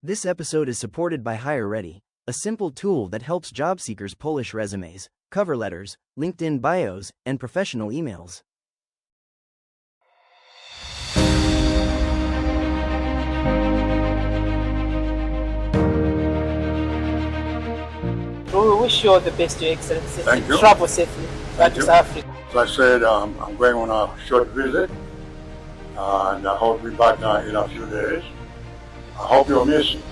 This episode is supported by HireReady, a simple tool that helps job seekers polish resumes, cover letters, LinkedIn bios, and professional emails. We wish you all the best, Your Excellency. Thank you. Travel safely back Thank to you. South Africa. As I said, I'm going on a short visit, and I hope to be back in a few days. I hope you'll miss me.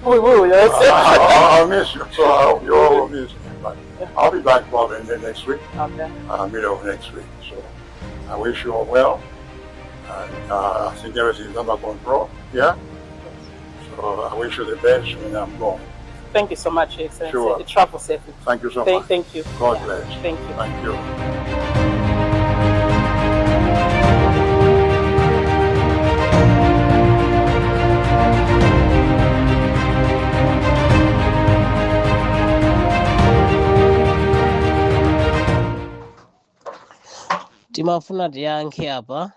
We will, Your Excellency. I'll miss you, so I hope you all will miss me. But I'll be back probably in the next week, middle of next week. So I wish you all well. And I think everything's under control. Yeah? So I wish you the best when I'm gone. Thank you so much, Your Excellency. Sure. Travel safely. Thank you so much. Thank you. God Yeah. bless. Thank you. Thank you. Timafuna tiyankhe apa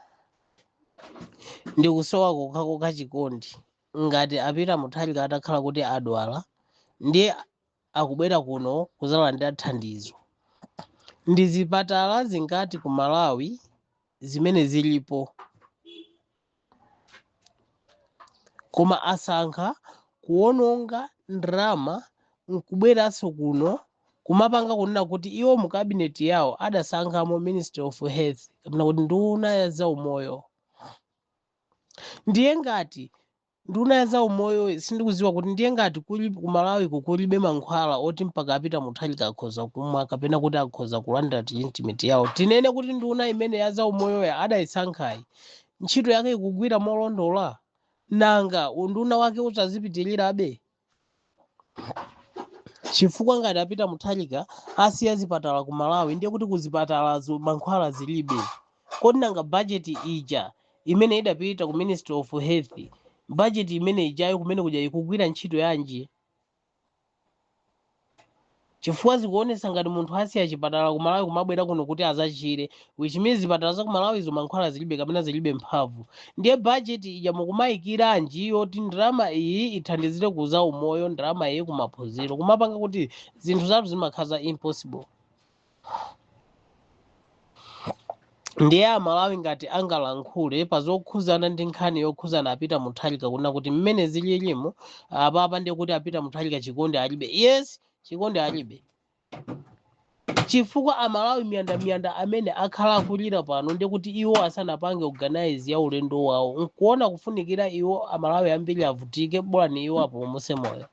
ndikusowa kokhakokha chikondi. Ngati apita Mutharika atakhala kuti adwala ndiye akubwera kuno kuzalandira thandizo, ndi zipatala zingati ku Malawi zimene zilipo? Koma asankha kuwononga ndalama nkubweranso kuno kumapanga kunena kuti iwo mu cabinet yawo adasankhamo Ministry of Health, kapena kuti nduna ya zaumoyo. Ndiye ngati nduna ya zaumoyo, sindikudziwa kuti ndiye ngati kuli ku Malawi kukulibe mankhwala oti mpaka apita Mutharika akhoza kumwa kapena kuti akhoza kulandira treatment yawo, tinene kuti nduna imene ya zaumoyoyo adayisankhayi ntchito yake ikugwira molondola? Nanga unduna wake utazipitirirabe? Chifukwa ngati apita Mutharika asiya zipatala ku Malawi, ndiye kuti kuzipatalazo mankhwala zilibe. Kodi nanga bajeti ija imene idapita ku Ministry of Health, bajeti imene ijayo kumene kuja ikugwira ntchito yanji? Chifukwa zikuonetsa ngati munthu asiya chipatala ku Malawi kumabwera kuno kuti azachire, which means zipatala za ku Malawizo mankhwala zilibe kapena zilibe mphamvu. Ndiye bajeti ija mukumayikiranji yoti ndalama iyi ithandizire ku za umoyo, ndalama iyi kumaphunziro, kumapanga kuti zinthu zathu zimakhala za impossible? Ndiye Amalawi ngati angalankhule pa zokhuzana ndi nkhani yokhuzana apita Mutharika, kunena kuti mmene zililimu apapa, ndiye kuti apita Mutharika chikondi alibe. Yes, chikondi alibe, chifukwa Amalawi miyandamiyanda amene akhala akulira pano, ndiye kuti iwo asanapange organize ya ulendo wawo nkuona kufunikira iwo Amalawi ambiri avutike, bolani iwo apulumutse moyo.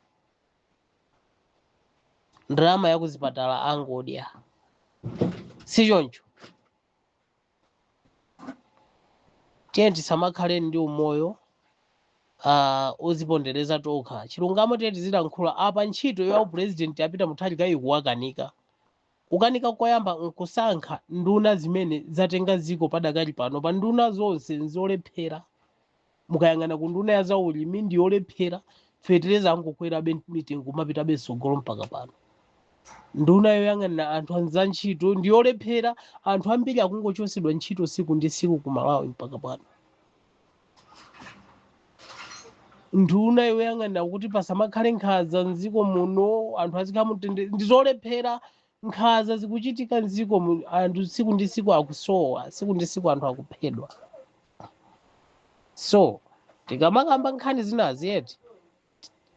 Ndalama yakuzipatala angodya, sichoncho? Tiye tisamakhale ndi umoyo ozipondereza tokha. Chilungamo tiye tizilankhula apa. Ntchito ya upresident apita Mutharika ikuwakanika. Kukanika koyamba nkusankha nduna zimene zatenga dziko padakali pano. Pa nduna zonse nzolephera. Mukayang'ana ku nduna ya zaulimi, ndi yolephera. Fetereza angokwerabe mitengo, kumapitabe tsogolo mpaka pano. Nduna yoyang'anira anthu anza ntchito ndi yolephera. Anthu ambiri akungochosedwa ntchito siku ndi siku ku Malawi mpaka pano. Nduna yoyang'anira kuti pasamakhale nkhanza mdziko muno, anthu azikhala mutendere, ndi zolephera. Nkhanza zikuchitika mdziko muno, anthu siku ndi siku akusowa, siku ndi siku anthu akuphedwa. So tikamakamba nkhani zinazi yeti,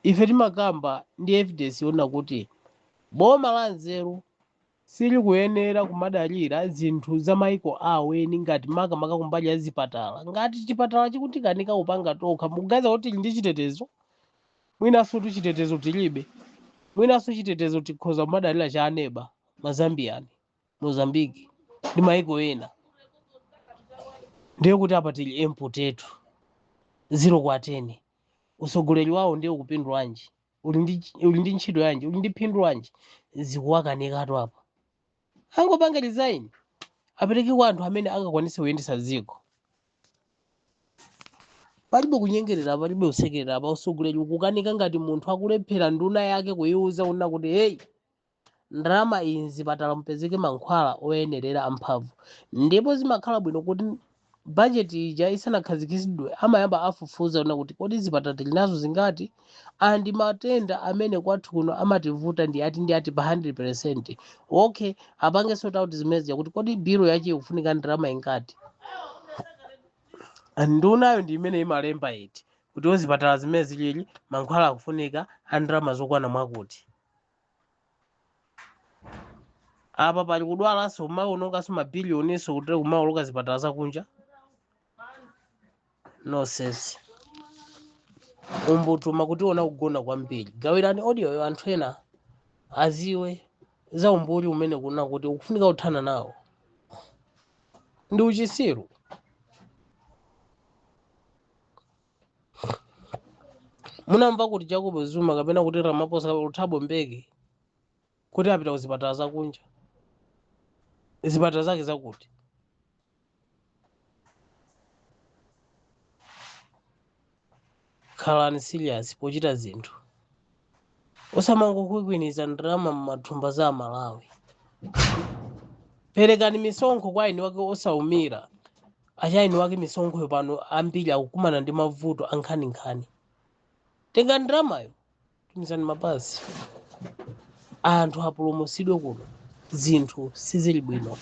ife timakamba ndi evidence yona kuti boma la nzeru silikuyenera kumadalira zinthu za maiko aweni, ngati makamaka kumbali ya zipatala. Ngati chipatala chikutikanika kupanga tokha, mukuganiza kuti tili ndi chitetezo? Mwinanso tu chitetezo tilibe. Mwinanso chitetezo tikhoza kumadalira cha aneba, Mazambiyani, Mozambiki ndi maiko ena. Ndiye kuti apa tili empotetu 0 kwa 10. Usogoleri wawo ndiye ukupindulanji? Uli ndi ntchito yanji? Uli ndi phindu lanji? Zikuwakanikatu apa. Angopanga resign, apereke kwa anthu amene angakwanise kuyendesa dziko. Palibe kunyengerera, palibe kusekerera pa usogoleri ukukanika. Ngati munthu akulephera nduna yake kuyiuza kunena kuti, "Hey, ndalama iyi mzipatala mupezeke mankhwala oyenerera amphamvu," ndipo zimakhala bwino kuti Bajeti ija isanakhazikitsidwe amayamba afufuza ona kuti kodi zipatala tili nazo zingati, and matenda amene kwathu kuno amativuta ndi ati ndi ati pa 100%. Okay, apange sort out zimene kuti kodi bill yache ikufunika ndalama ingati. Ndunayo ndi imene imalemba iti kuti zipatala zimene zilili mankhwala akufunika a ndalama zokwana mwakuti. Apa pali kudwalanso kumaononganso mabiliyoninso kuti kumaoloka zipatala zakunja. Nonsense. Umbutuma kutiona kugona kwambiri. Gawirani audioyo anthu ena aziwe za umbuli umene kuna kuti ukufunika kuthana nawo ndi uchisiru. Munamva kuti Jacob Zuma kapena kuti Ramaphosa kapena Thabo Mbeki kuti apita kuzipatala zakunja? Zipatala zake zakuti? Khalani serious pochita zinthu, osamangokwinkwiniza ndalama m'mathumba za Amalawi. Perekani misonkho kwa eni wake, osaumira achaini wake misonkho. Pano ambiri akukumana ndi mavuto ankhaninkhani. Tengani ndalamayo, tumizani mabasi, anthu apulumutsidwe kuno, zinthu sizili bwino.